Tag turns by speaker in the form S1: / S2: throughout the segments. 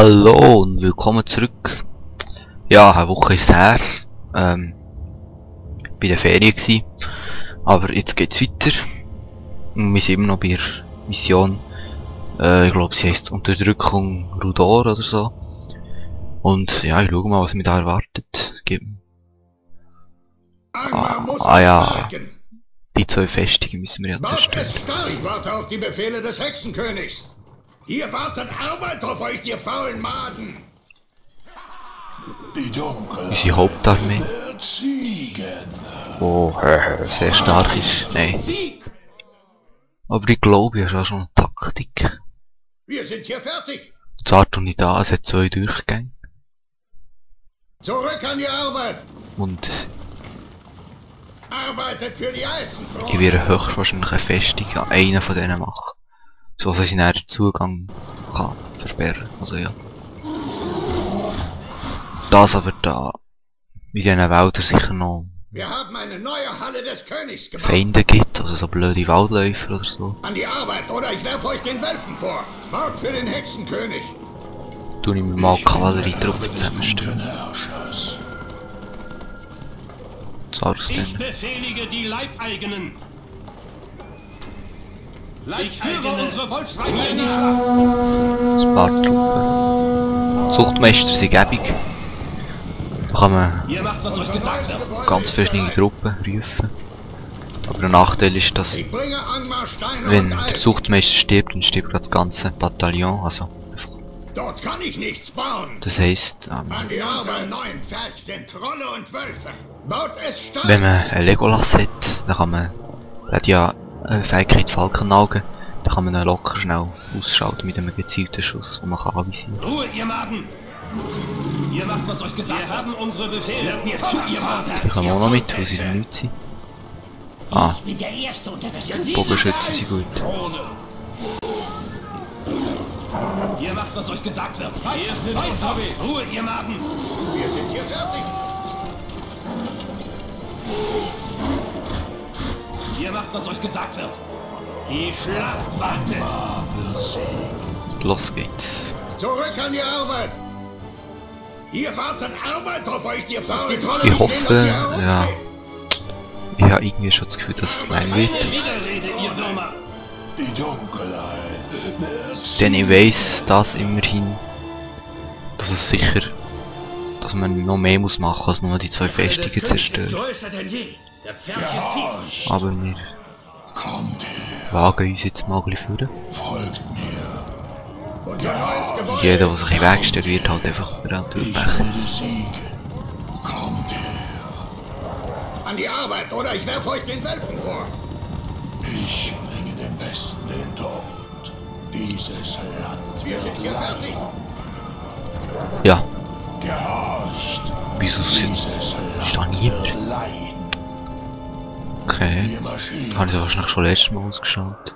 S1: Hallo und willkommen zurück. Ja, eine Woche ist her. Bei der Ferien gsi. Aber jetzt geht's weiter. Und wir sind immer noch bei der Mission. Ich glaube, sie heisst Unterdrückung Rudor oder so. Und ja, ich schau mal, was mich da erwartet. Ja. Die zwei Festungen müssen wir ja zerstören.
S2: Ich warte auf die Befehle des Hexenkönigs. Ihr wartet Arbeit auf euch, ihr faulen Maden!
S3: Die Dunkelheit
S1: Unsere Hauptarmee.
S3: wird siegen.
S1: Oh, sehr stark ist. Nein. Aber ich glaube, es ist auch schon eine Taktik.
S2: Wir sind hier fertig!
S1: Zart und nicht da, es hat 2 Durchgänge.
S2: Zurück an die Arbeit!
S1: Und
S2: Arbeitet für die Eisenkrone!
S1: ich werde höchstwahrscheinlich eine Festung an einen von denen machen. So dass ich dann den Zugang kann versperren. Also ja. Das aber da in diesen Wäldern sicher noch
S2: Wir haben eine neue Halle des Königs gebaut!
S1: Feinde gibt, also so blöde Waldläufer oder so.
S2: An die Arbeit oder ich werfe euch den Wölfen vor! Baut für den Hexenkönig!
S1: Tu ich mir mal Kavallerietruppen zusammenstellen.
S3: Herrschers.
S1: Zahlst
S4: Ich
S1: denn?
S4: befehlige die Leibeigenen. Ich führe unsere Wolfsreiter in die Schlacht.
S1: Ein paar Truppen. Zuchtmeister sind gäbig. Da kann man
S4: Ihr macht, was euch gesagt wird.
S1: ganz verschiedene Truppen rufen. Aber der Nachteil ist, dass
S2: Ich bringe Angmarsteine
S1: wenn
S2: und
S1: der
S2: Eisen!
S1: Zuchtmeister stirbt, dann stirbt das ganze Bataillon. Also einfach.
S2: Dort kann ich nichts bauen!
S1: Das heisst,
S2: An die Arbeit! neuen Pferd sind Trolle und Wölfe! Baut es stark!
S1: wenn man einen Legolas hat, dann kann man, der hat ja eine Fähigkeit Falkenauge, dann kann man ihn locker schnell ausschalten mit einem gezielten Schuss, den man kann anvisieren.
S4: Ruhe, ihr Maden. Ihr macht, was euch gesagt wird. Wir haben unsere Befehle. Hört mir zu, ihr Maden.
S1: Die kommen auch noch mit, weil sie nichts sind. Ah,
S5: Ich bin der Erste unter das
S1: Bogenschützen sind gut.
S4: Ihr macht, was euch gesagt wird. Wir sind unterwegs. Ruhe, ihr Maden.
S2: Wir sind hier fertig!
S4: Ihr macht, was euch gesagt wird. Die Schlacht wartet.
S1: Los geht's.
S2: Zurück an die Arbeit! Ihr wartet Arbeit auf euch, ihr faulen Trolle!
S1: Ich
S2: nicht sehen, dass
S1: hoffe,
S2: ihr
S1: ja.
S2: herumsteht.
S1: Ich habe irgendwie schon das Gefühl, dass es lang wird.
S4: Keine Widerrede, ihr Würmer.
S3: Die Dunkelheit wird
S1: Denn ich weiss, dass immerhin, dass es sicher, dass man noch mehr muss machen, als nur die 2 Festungen zerstören.
S4: größer denn je. Der Pferd ist tief.
S1: Aber wir
S3: Kommt her,
S1: wagen uns jetzt mal ein bisschen vor.
S3: folgt mir.
S2: Unser neues Gebäude!
S1: Jeder, der sich in den Weg stellt, wird halt einfach verbrannt
S3: Ich
S1: durchbrechen.
S3: werde siegen. Kommt her,
S2: An die Arbeit oder ich werfe euch den Wölfen vor!
S3: ich bringe den Besten den Tod. Dieses Land
S2: Wir sind
S3: wird
S2: hier fertig!
S1: Ja,
S3: gehorcht.
S1: wieso sind...
S3: Dieses
S1: Ist da
S3: Land
S1: niemand?
S3: wird leiden.
S1: Okay,
S3: Wir marschieren.
S1: habe ich das wahrscheinlich schon letztes Mal ausgeschaut.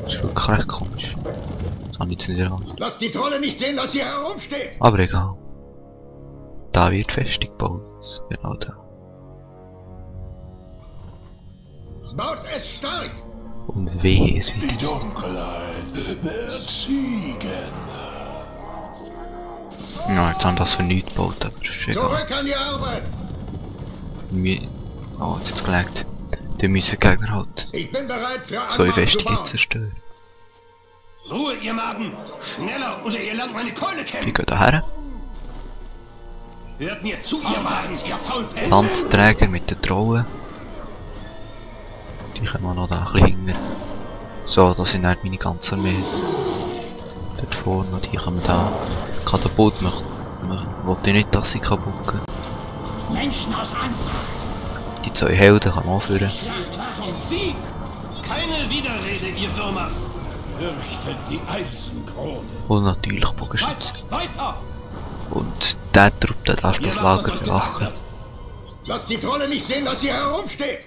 S1: Das ist wirklich recht komisch. Das habe ich jetzt nicht erwartet.
S2: Lasst die Trolle nicht sehen, dass ihr herumsteht!
S1: Aber egal. Da wird Festung gebaut. Genau da.
S2: Baut es stark!
S1: Und wehe, es wird
S3: Die
S1: jetzt...
S3: Dunkelheit wird siegen.
S1: Ja, jetzt haben das für nichts gebaut, aber ist egal.
S2: Zurück an die Arbeit!
S1: Oh, hat jetzt gelegt. Die müssen Gegner halt
S2: Ich bin bereit für
S1: 2
S2: Angmar zu
S1: Festungen
S2: bauen!
S1: zerstören.
S4: Ruhe, ihr Maden. Schneller oder ihr lernt meine Keule
S1: Die
S4: kennen.
S1: gehen daher.
S4: Hört mir zu, ihr Maden, ihr Faulpelze.
S1: Lanzträger mit den Trollen. Die kommen auch noch da ein bisschen hinter. So, das sind dann meine ganze Armee. Dort vorne, und die kommen da. Katapult wollte ich nicht, dass sie kaputt gehen.
S5: Menschen aus Angmar.
S1: Die 2 Helden kann man auch führen.
S5: Schlacht wartet.
S4: Sieg. Keine Widerrede, ihr Würmer.
S2: Fürchtet die Eisenkrone!
S1: Und natürlich Bogenschützen.
S4: Weiter.
S1: Und der Trupp, der darf das
S4: Ihr macht, was
S1: Lager
S4: euch gesagt
S1: bewachen.
S4: wird.
S2: Lasst die Trolle nicht sehen, dass ihr herumsteht!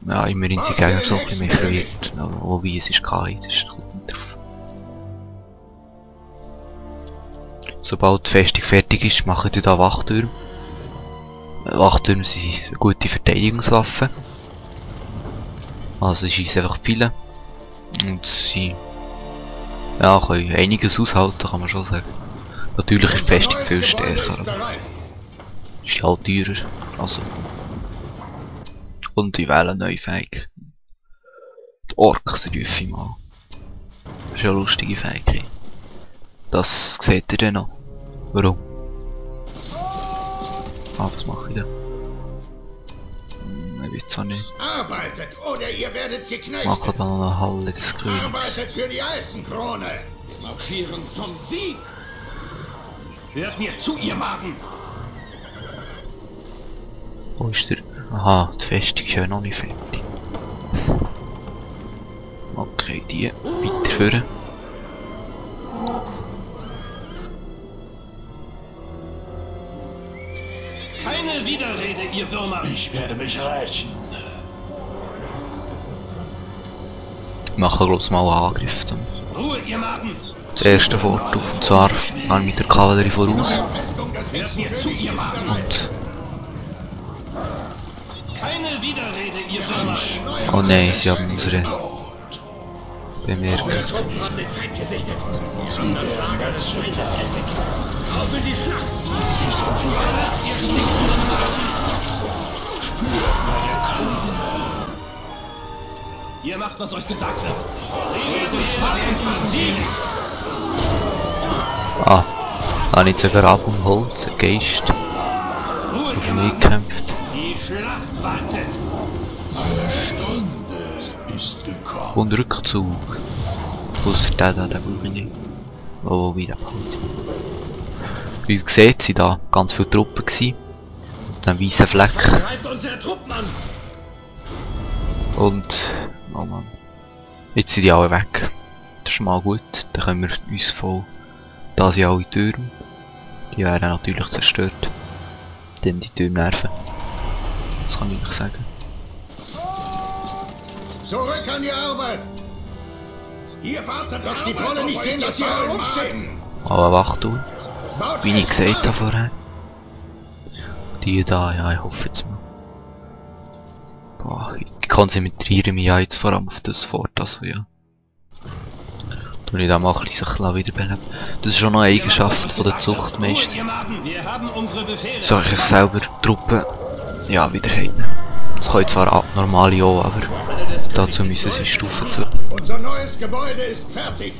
S1: Ja, immerhin sind die Gegner so ein bisschen mehr verwirrt. Wobei es ist KI, das ist nicht drauf. Sobald die Festung fertig ist, machen die da Wachtürme. Wachtürme sind eine gute Verteidigungswaffe. Also sie schießen einfach Pfeile. Und sie Ja, können einiges aushalten, kann man schon sagen. Natürlich ist die Festung viel
S2: Gebäude
S1: stärker,
S2: ist
S1: aber
S2: bereit.
S1: ist halt teurer. Also. Und ich wähle eine neue Fähigkeit. Die Orks rufe ich mal. Das ist eine lustige Fähigkeit. Das seht ihr dann noch. Warum? Ah, was mache ich da? Ich weiß zwar nicht.
S2: Arbeitet oder ihr werdet
S1: Ich
S2: geknechtet.
S1: mache da noch eine Halle des Königs.
S2: Arbeitet für die Eisenkrone.
S4: Marschieren zum Sieg! Hört mir zu, ihr Magen!
S1: Wo ist der? Aha, die Festung ist ja noch nicht fertig. Okay, die weiterführen.
S4: Keine Widerrede, ihr Würmer!
S3: Ich werde mich rächen.
S1: Ich mache bloß mal einen Angriff. Dann.
S4: Ruhe, ihr Magen!
S1: Das erste Fort auf, und zwar gehe ich mit der Kavallerie voraus.
S2: Festung des
S4: Hört mir zu, ihr Magen!
S1: Und...
S4: Keine Widerrede, ihr Würmer!
S1: Oh nein, sie haben unsere bemerkt.
S5: Truppen haben den Feind gesichtet. Wir haben das Lager des Feindes entdeckt. Auf in die Schlacht!
S4: Ihr macht, was euch gesagt wird. Sie werden fallen, Sieg!
S1: Ah, da habe ich jetzt sogar ab und Holz, ein Geist,
S4: Ruhe,
S1: auf
S4: ihr
S1: mich
S4: Magen!
S1: gekämpft.
S4: Die Schlacht wartet!
S3: Meine Stunde ist gekommen.
S1: Und Rückzug. Ausser den brauche ich nicht. Oh, wieder halt. Wie ihr seht, sind da ganz viele Truppen gewesen. Mit einem weißen Fleck.
S5: Greift unsere Truppen an!
S1: Und... oh Mann. Jetzt sind die alle weg. Das ist mal gut. Dann können wir uns voll... Da sind alle Türme. Die werden natürlich zerstört. Denn die Türme nerven. Das kann ich nicht sagen.
S2: Zurück an die Arbeit. Ihr wartet, dass die Trolle nicht sehen, dass ihr herumsteht.
S1: Aber wach du.
S2: Baut
S1: Wie ich
S2: es
S1: gesagt
S2: an.
S1: habe vorher. Die da, ja, ich hoffe jetzt mal. Boah, ich konzentriere mich ja jetzt vor allem auf das Fort, also ja. Tue ich da mal ein bisschen sich wiederbeleben. Das ist schon noch eine Eigenschaft von der Zuchtmeister.
S4: Ruhe, ihr Magen! Wir haben unsere Befehle!
S1: Soll ich selber Truppen, ja, wieder heilen. Das können zwar normale auch, aber dazu müssen sie Stufen zu.
S2: Unser neues Gebäude ist fertig.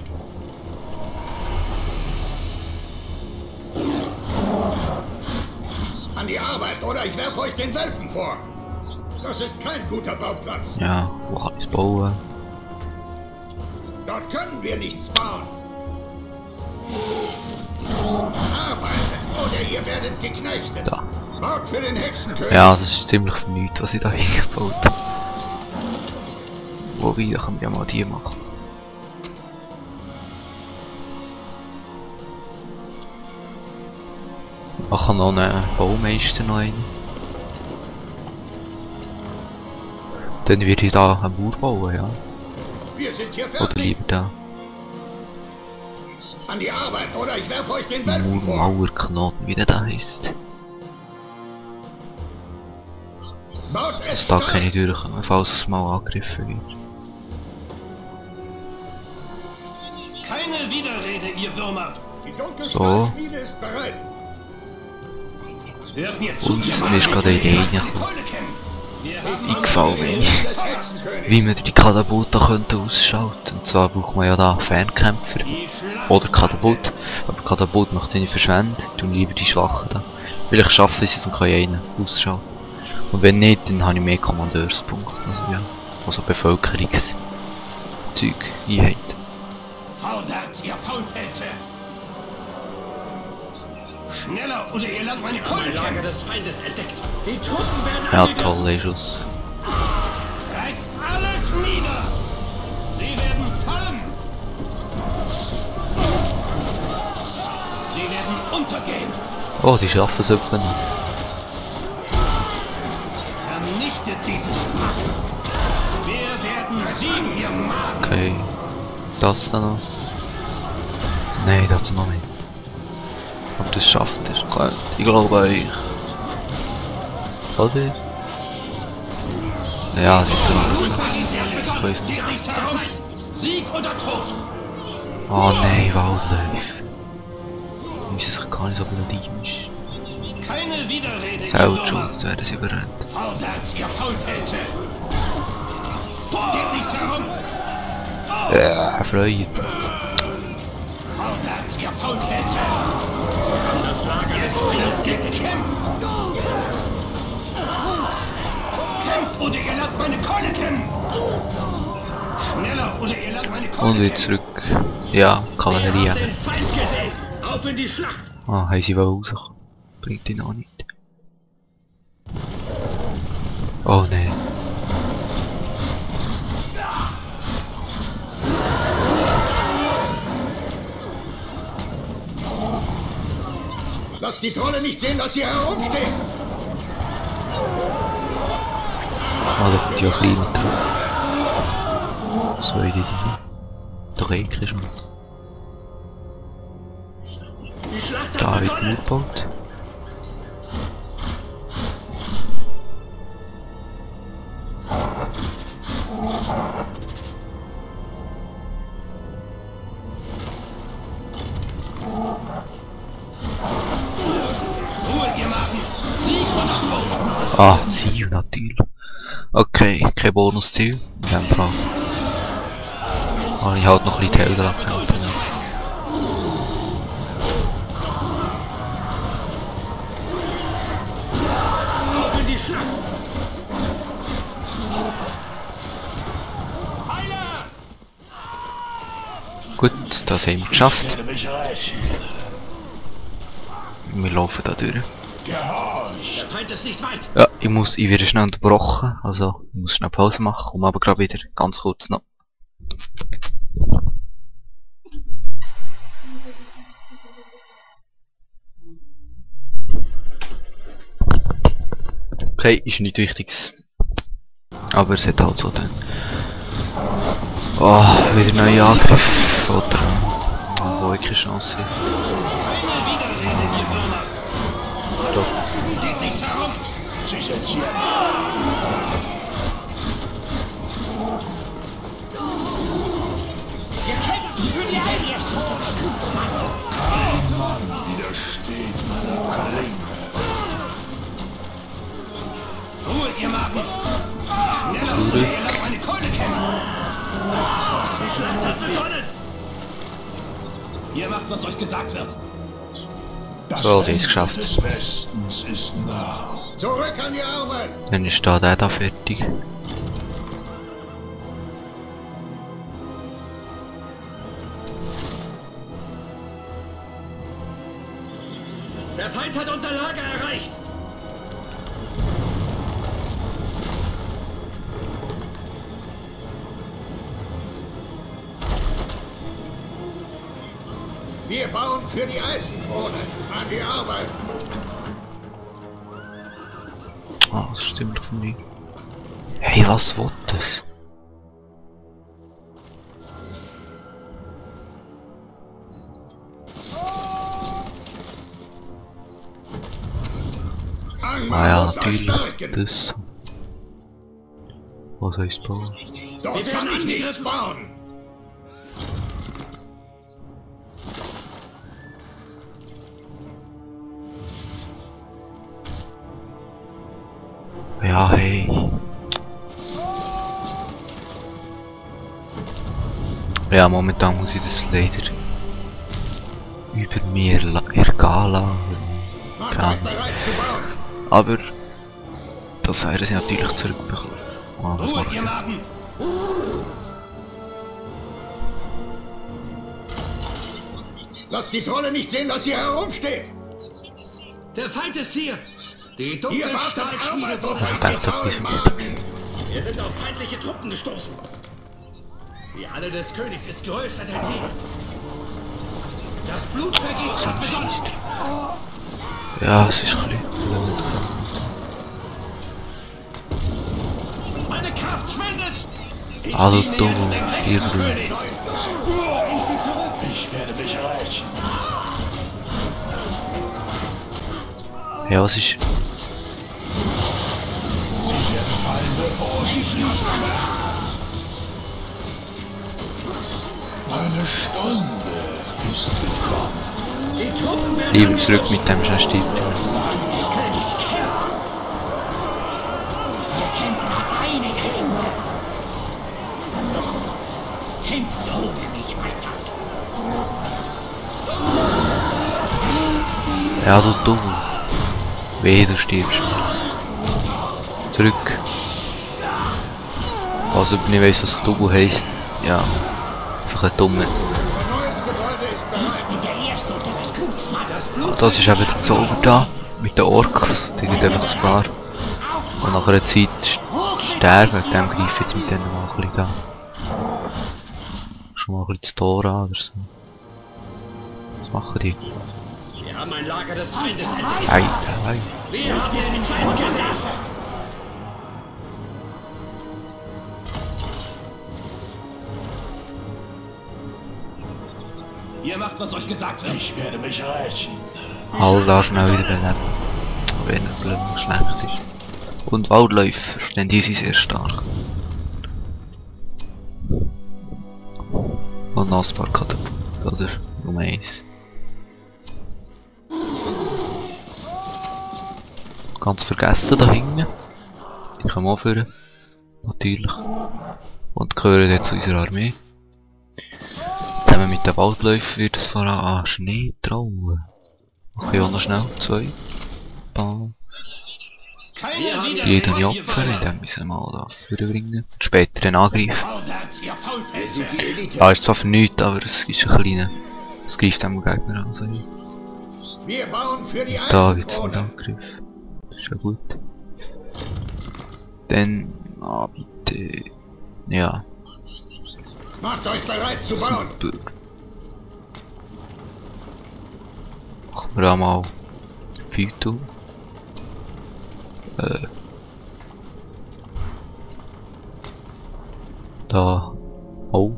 S2: An die Arbeit oder ich werfe euch den Welfen vor. Das ist kein guter Bauplatz.
S1: Ja, wo kann ich es bauen?
S2: Dort können wir nichts bauen. Arbeitet oder ihr werdet geknechtet.
S1: Da.
S2: Baut für den Hexenkönig.
S1: Ja, das ist ziemlich vernünftig, was ich da hingebaut habe. Wobei, da können wir ja mal die machen. Ich mache noch einen Baumeister noch einen. Dann würde ich da einen Mauer bauen, ja.
S2: Wir sind hier
S1: Oder
S2: fertig.
S1: lieber da.
S2: An die Arbeit oder ich werfe euch den Welfen vor.
S1: Mauerknoten, wie der da heisst.
S2: Baut es
S1: Da
S2: stark.
S1: kann ich durchkommen, falls es mal angegriffen wird.
S4: Keine Widerrede, ihr Würmer!
S2: Die Dunkelstahlschmiede ist bereit.
S4: Hört mir zu,
S1: Und
S4: ihr
S1: mir ist gerade eine Idee eingefallen,
S2: Des Hexenkönigs.
S1: wie man die Katapulte könnte ausschalten. Und zwar braucht man ja da Fernkämpfer. Oder Katapult. Aber Katapult möchte ich nicht verschwenden. Tun lieber die Schwachen da. Vielleicht schaffen sie es und kann einen ausschalten. Und wenn nicht, dann habe ich mehr Kommandeurspunkte. Also ja. Also Bevölkerungszeug Einheit.
S4: Vorwärts, ihr Faulpelze! Schneller, oder ihr lernt meine Keule
S5: Lager
S4: kennen!
S5: des Feindes entdeckt. Die Truppen werden
S1: Ja,
S5: angegriffen.
S1: toller Schuss.
S4: Reißt alles nieder! Sie werden fallen! Sie werden untergehen!
S1: Oh, die schaffen es etwa noch.
S4: Vernichtet dieses Pack! Wir werden siegen, ihr Magen!
S1: Okay. Das da noch. Nein, das noch nicht. Aber das schafft es. Ich glaube euch. Oder? Ja, das ist so. Ich weiß nicht.
S4: Geht nicht darum! Sieg oder Tod!
S1: Oh nein, Waldläufe. Müssen sich gar nicht so bladinisch.
S5: Keine Widerrede,
S1: Selbst schon, jetzt werden sie überrennt.
S5: Vorwärts, ihr Faulpelze! Geht nicht herum!
S1: Freut.
S5: Vorwärts, ihr Faulpelze! Das Lager des Friedens gekämpft! Kämpft oder ihr lernt meine Keule kennen! Schneller oder ihr lernt meine Keule
S1: Und wieder zurück. Ja, Kavallerie.
S5: Wir haben den Feind gesehen! Auf in die Schlacht!
S1: Ah, haben sie wohl rausgekommen. Bringt ihn auch nicht. Oh nein.
S2: Lasst die Trolle nicht sehen, dass sie herumstehen!
S1: Ah, da kommt ja ein kleiner Trupp. So, die. Doch kriegst du was.
S5: Die Schlacht
S1: Da
S5: hat
S1: wird
S5: begonnen!
S1: umgebaut.
S5: Ruhe, ihr Magen! Sieg oder Tod!
S1: Ah, Ziel natürlich. Okay, kein Bonusziel. In dem Fall. Ah, ich halt noch ein bisschen die Helden angekämpft.
S5: Auf in die Schlacht! Pfeile!
S1: Gut, das haben wir geschafft.
S3: Ich werde mich rächen.
S1: Wir laufen da durch.
S3: Gehorcht.
S5: Der Feind ist nicht weit!
S1: Ja, ich werde schnell unterbrochen. Also, ich muss schnell Pause machen. Komme aber gerade wieder. Ganz kurz noch. Okay, ist nicht Wichtiges. Aber es hat halt so dann. Oh, wieder neue Angriff. Oder wo ich keine Chance habe.
S5: Keine Widerrede, ihr Würmer!
S1: Stopp.
S5: Geht nicht herum!
S3: Sie sind hier.
S5: Wir kämpfen für die Heilsmutter des Kriegsmanns!
S3: Kein Mann widersteht meiner Klinge.
S5: Ruhe, ihr Magen! Schneller oder ihr lernt meine Keule kennen! Die Schlacht hat begonnen! Ihr macht, was euch gesagt wird!
S3: Das
S1: So, sie ist
S3: Ende
S1: geschafft.
S3: des Westens ist nah.
S2: Zurück an die Arbeit!
S1: Dann ist da der da fertig.
S5: Der Feind hat unser Lager erreicht!
S2: Wir bauen für die Eisenkrone! An die Arbeit!
S1: Ah, das stimmt doch nicht. Hey, was will das?
S2: Angmar
S1: Ah ja,
S2: muss
S1: natürlich.
S2: erstarken!
S1: Das. Was heißt bauen?
S2: Dort
S5: Wir
S2: kann
S5: werden
S2: ich nichts
S5: angegriffen.
S2: bauen!
S1: Ja, hey. Ja, momentan muss ich das leider über mir ergehen lassen.
S2: Macht
S1: Kann.
S2: euch bereit zu bauen!
S1: Aber das werden sie natürlich zurückbekommen. Ah, was
S5: Ruhe,
S1: macht
S5: ihr
S1: er?
S5: Magen!
S2: Lasst die Trolle nicht sehen, dass sie herumsteht!
S5: Der Feind ist hier! Die
S2: Ihr
S5: dunklen
S2: wartet
S5: Stahlschmiede
S2: Arbeit
S5: wurden
S2: auf
S1: Ich
S2: euch,
S1: denke,
S2: die
S1: das ist
S2: Trollenmagen!
S5: Wir sind auf feindliche Truppen gestoßen. Die Halle des Königs ist größer denn je. Das Blutvergießen hat begonnen.
S1: Ja, es ist ein bisschen.
S5: Meine Kraft schwindet. Ich
S1: Also
S5: diene
S1: du,
S5: jetzt dem nächsten
S1: Stirnbrüll.
S5: König.
S3: Ich werde mich rächen.
S1: Ja, was ist.
S3: Sie werden fallen, bevor sie fliegen. Meine Deine Stunde ist gekommen.
S4: Die Truppen werden
S1: Lieber zurück mit dem Schnellstieg.
S5: Des Königs kämpft. Wir kämpfen als eine Klinge. Kämpft ohne mich weiter.
S1: Ja, du dumm. Weh, du stirbst. Zurück. Also, ich weiss, was Double heisst. Ja. Einfach ein Dummer.
S2: Ein neues Gebäude ist bereit.
S5: Ich bin der Erste unter des Königs Mann.
S1: Ah, das ist eben der Zauber da. Mit den Orks. Die gibt einfach ein paar. Und nach einer Zeit sterben. Dem greife ich jetzt mit denen mal ein bisschen da. Schon mal ein bisschen das Tor an oder so. Was machen die?
S4: Wir haben ein Lager des Feindes entdeckt.
S1: Ei.
S4: Wir haben den Feind gesehen. Ihr macht, was euch gesagt wird.
S3: Ich werde mich rächen.
S1: All da schnell wieder beleben. Wenn er blöd schlecht ist. Und Waldläufer, denn die sind sehr stark. Und noch ein paar Katapult, oder? Nummer 1. Ganz vergessen da hinten. Die kommen auch führen. Natürlich. Und gehören jetzt zu unserer Armee. Zusammen mit den Waldläufern wird es voran an Schnee trauen. Okay, auch noch schnell. 2. Bam. Die dann opfern, indem wir sie mal da vorbringen. Später den Angriff.
S4: Vorwärts, ihr Faulpelze.
S1: Ja, ist zwar für nichts, aber es ist ein kleiner. Es greift dem Gegner an. Also.
S2: Wir bauen für die
S1: Da gibt es einen
S2: Eisenkrone.
S1: Angriff. Das ist ja gut. Dann, bitte. Ja.
S2: Macht euch bereit zu bauen.
S1: Machen wir auch mal Feuerturm. Da. Oh.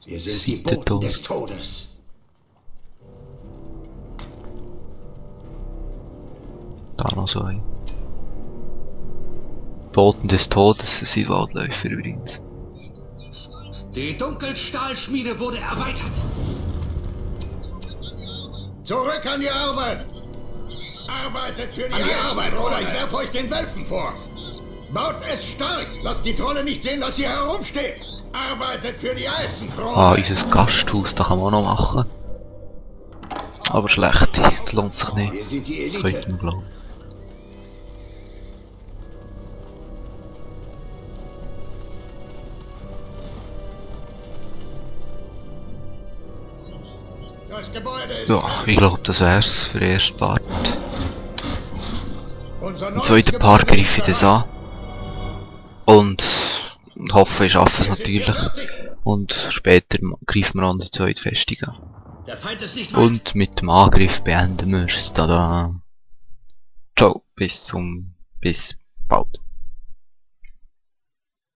S4: Wir sind die
S1: Seite
S4: Boten
S1: da.
S4: des Todes.
S1: Da noch so ein. Boten des Todes sind Waldläufer übrigens.
S4: Die Dunkelstahlschmiede wurde erweitert.
S2: Zurück an die Arbeit. Arbeitet für die Arbeit oder ich werfe euch den Wölfen vor. Baut es stark. Lasst die Trolle nicht sehen, dass hier herumsteht. Arbeitet für die Eisenkrone.
S1: Ah, unser Gasthaus, da kann man auch noch machen. Aber schlecht, das lohnt sich nicht.
S4: Wir sind die
S1: Das
S4: Elite.
S1: könnte man glauben.
S2: Das Gebäude ist
S1: Ja, ich glaube, das wär's für den ersten Part.
S2: unser
S1: Im
S2: neues
S1: zweiten
S2: Gebäude
S1: Part
S2: ist
S1: greife ich das
S2: bereit.
S1: an. Und hoffe, ich schaffe es
S2: Wir sind hier
S1: natürlich.
S2: fertig.
S1: Und später greifen wir an die zweite Festung an.
S4: Der Feind ist nicht weit.
S1: Und mit dem Angriff beenden wir es. Tada! Ciao, bis bald.